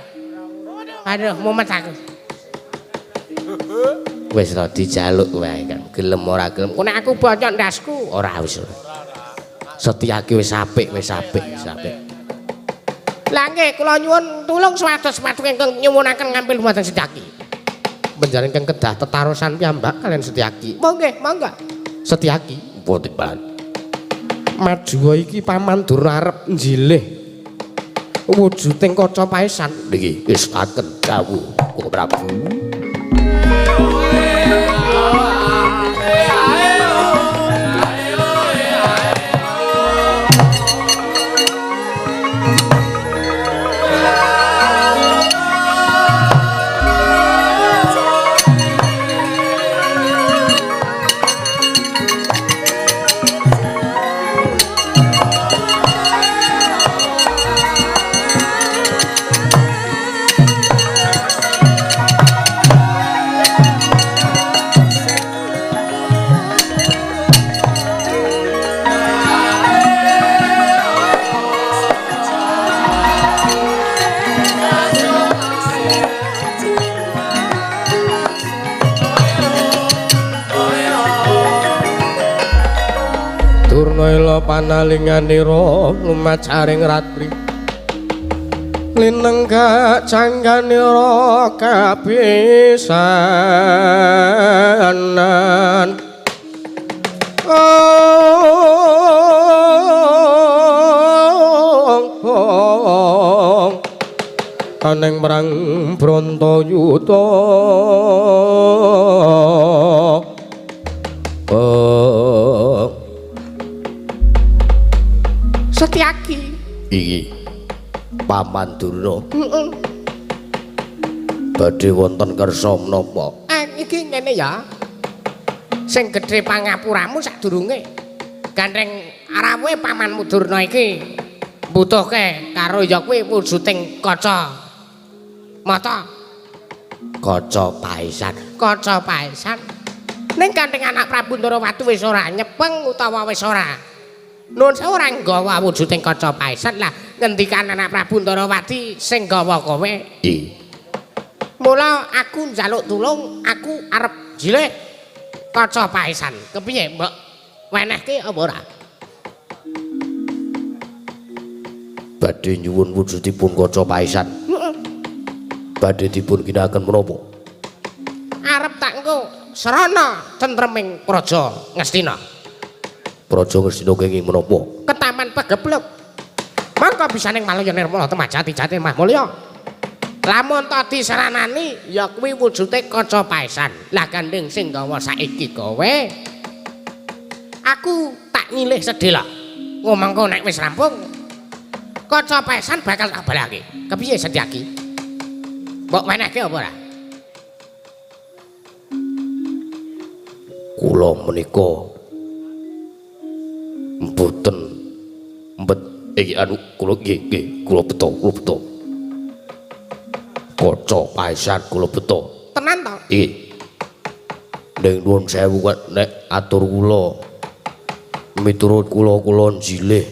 Aduh, mumet aku. Wis ra dijaluk wae, Kang. Gelem ora gelem. Nek aku bocok ndasku. Ora wis. Setyaki wis apik, wis apik, wis apik. Lah nggih, kula nyuwun tulung supados paduka ingkang nyuwunaken ngampil dumateng Setyaki. Panjenengan ingkang kedah tetarosan piyambak kalian Setyaki. Monggo, monggo. Setyaki, apa timbalan? Majuwa iki Paman Durna arep njilih wujuding kaca paesan. Niki estaken dawuh Prabu. Durna panalinganira lumacaring ratri linenggak cangganira kapisanan. Oh. Aneng perang Brontoyuda. Setyaki iki Paman Durna. Heeh. Badhe wonten kersa menapa? Iki ngene ya. Sing gedhe pangapuramu sadurunge gandeng rawuhe Pamanmu Durna iki mbutuhke karo ya kuwi wujuding kaca mata, kaca paesan. Kaca paesan. Ning gandeng anak Prabu Ndarawati wis ora nyepeng utawa wis ora nuwun sewu ora nggawa wujuding kaca paesan. Lah ngendikan anak Prabu Ndarawati sing nggawa kowe. Nggih. Mula aku njaluk tulung, aku arep jilih kaca paesan. Kepiye mbok wenehke apa ora? Badhe nyuwun wujudipun kaca paesan. Heeh. Badhe dipun ginakaken menapa? Arep tak engko srana tentreming Praja Ngastina. Praja Ngastina kenging menapa? Ketaman pegebluk. Mangka bisaning Malaya Nirmala Temajati Jati Mahmulya. Lamun ta diseranani ya kuwi wujude kaca paesan. Lah gandeng sing gawa saiki kowe. Aku tak nyilih sedhela. Ngomongko nek wis rampung kaca paesan bakal tak balake. Kepiye Setyaki? Mbok wenehke apa ora? Kula menika mboten mbet iki anu kula nggih nggih kula beto kula beto. Kaca paesan kula beto. Tenan to? Nggih. Ning nuwun sewu nek atur kula miturut kula kula njilih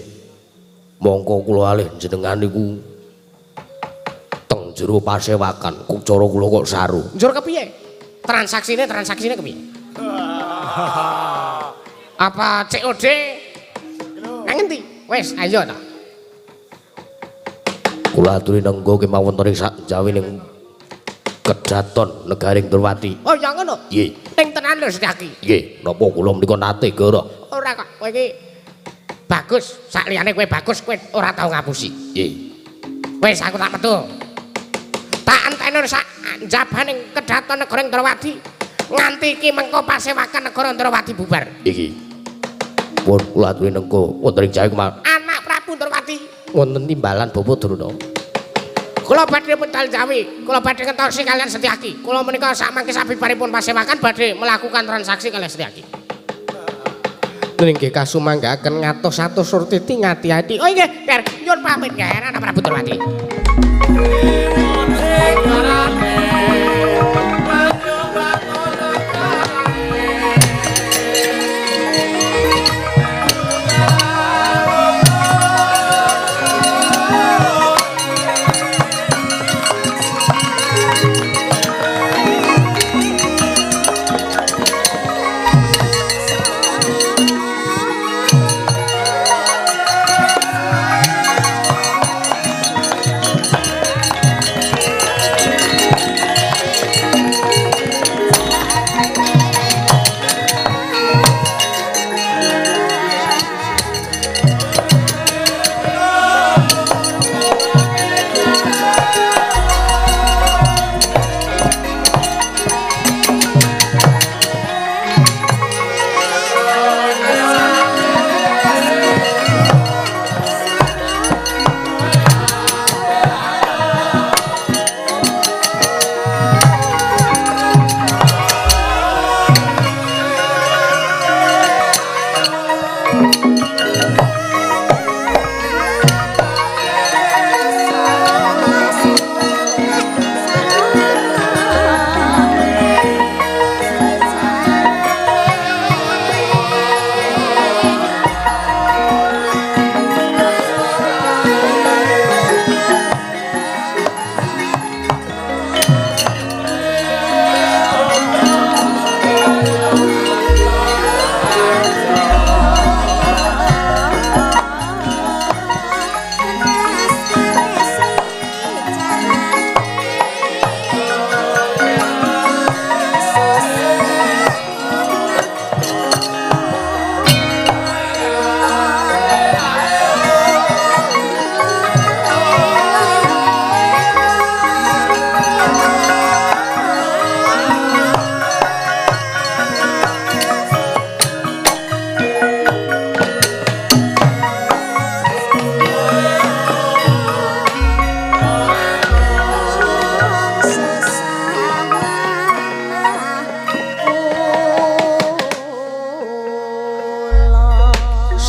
mongko kula alih jenengan niku teng jero pasewakan kok cara kula kok saru. Njur kepiye? Transaksine kepiye? Apa COD? Nang ngendi? Wis ayo ta. Kula aturi nenggo kemawon ing sak jawining kedaton negaring Ndrawati. Oh ya ngono. Nggih. Ning tenan lho Setyaki. Nggih, napa kula menika nate gara? Ora kok, kowe iki bagus, sak liyane kowe bagus, kowe ora tau ngapusi. Nggih. Wis aku tak metu. Tak enteni sak njabaning kedaton negara Ndrawati. Nganti iki mengko pasewakan negara Ndrawati bubar. Iki. Pun kula aturi nenggo wonten ing jawi kemawon. Anak Prabu Ndrawati wonten timbalan Bapak Durna. Kula badhe medal jawi, kula badhe ngentosi kalian Setyaki. Kula menika sak mangke sabibaripun pasewakan badhe melakukan transaksi kalian Setyaki. Nggih kasumanggaken ngatos-atos surtiti ngati-ati. Oh nggih, Ger, nyuwun pamit Ger, anak Prabu Ndrawati.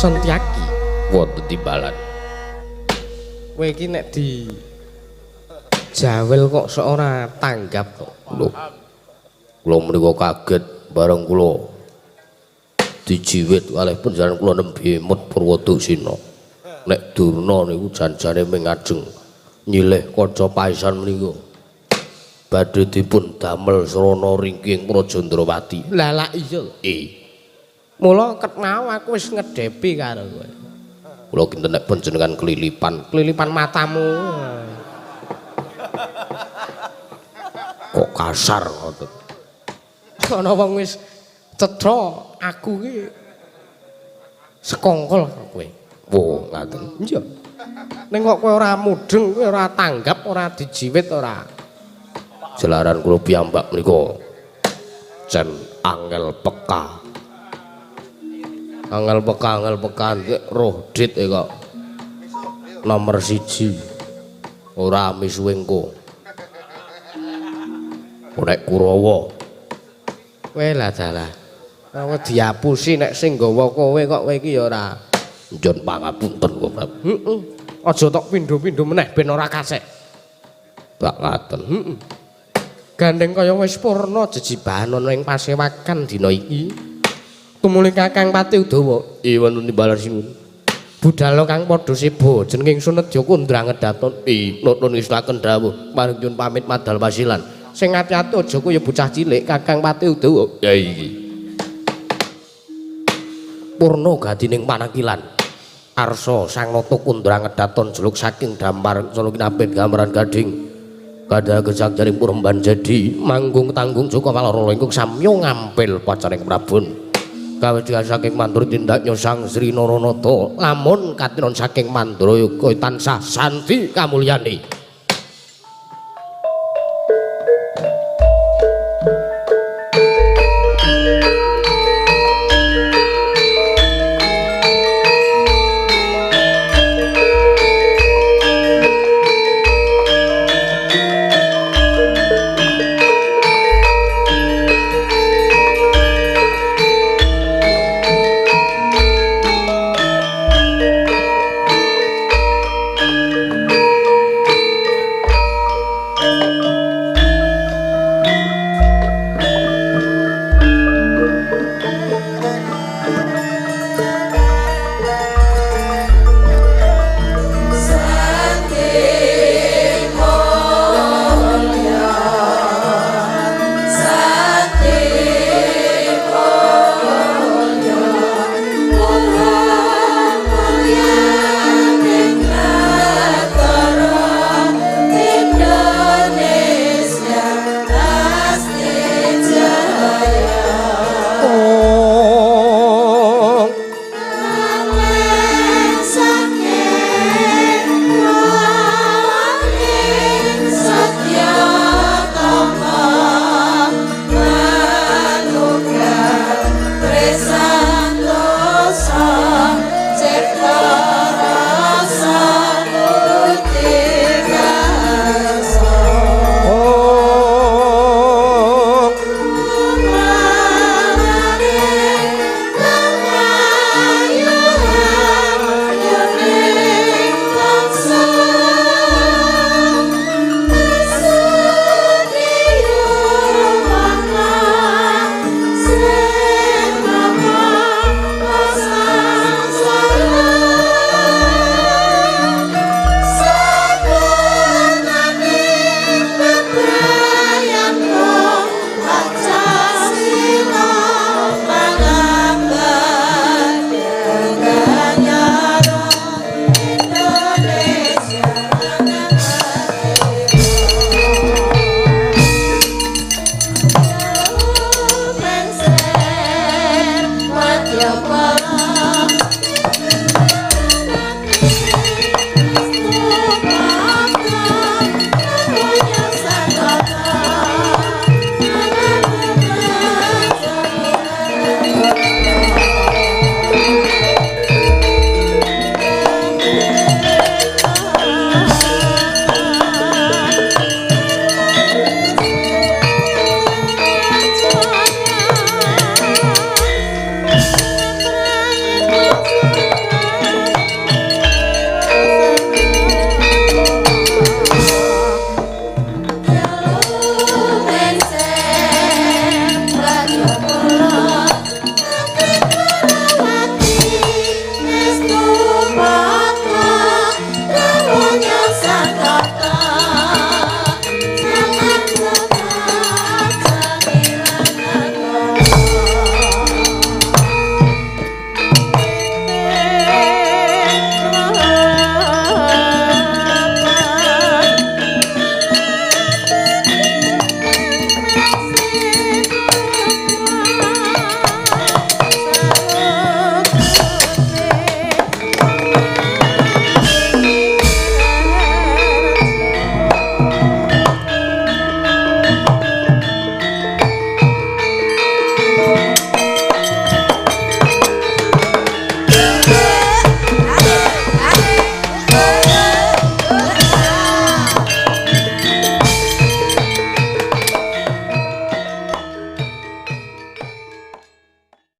Sentyaki. Wonten timbalan. Kowe iki nek di jawel kok sok ora tanggap kok. Lho. Kula menika kaget bareng kula dijiwit kalih panjenengan kula nembe emut Purwoduksina. Nek Durna niku janjane ming ajeng nyilih kanca paisan menika. Badhe dipun damel srana ringking Praja Ndrawati. Lah lak iya. Mula ket mau aku wis ngedhepi karo kowe. Kula kinten nek panjenengan kelilipan, kelilipan matamu. Kok kasar ngoten. Ana wong wis cetha aku ki sekongkol karo kowe. Wo, ngaten. Iya. Ning kok kowe ora mudeng, kowe ora tanggap, ora dijiwit ora. Jalaran kula piyambak menika jan angel peka. Angel peka, angel peka roh dit kok. Nomor 1. Ora misuwe engko. Nek Kurawa. Kowe lah dalah. Kowe diapusi nek sing nggawa kowe kok kowe iki ya ora. Njon pangapunten kok, Prabu. Heeh. Aja tok pindho-pindho meneh ben ora kasek. Bak ngaten. Heeh. Gandeng kaya wis purna jejibahan ana ing pasewakan dina iki. Tumuli Kakang Pati Udawa. Iya wonten timbalan sinuwun. Budal kang padha seba jeneng ingsun Nedya Kundra Ngedaton. Nuwun ngestuaken dawuh paring nyuwun pamit madal pasilan. Sing ati-ati aja kaya bocah cilik Kakang Pati Udawa. Ya iki. Purna gadining panakilan. Arsa Sang Nata Kundra Ngedaton jeluk saking dampar sono kinapit gambaran gading. Kadha gesang jaring puremban jadi manggung tanggung Joko Waloro ingkang samya ngampil pacaring Prabon. Kawedya saking mandur tindaknya Sang Sri Naranata lamun katinon saking Mandrayoga tansah santi kamulyane.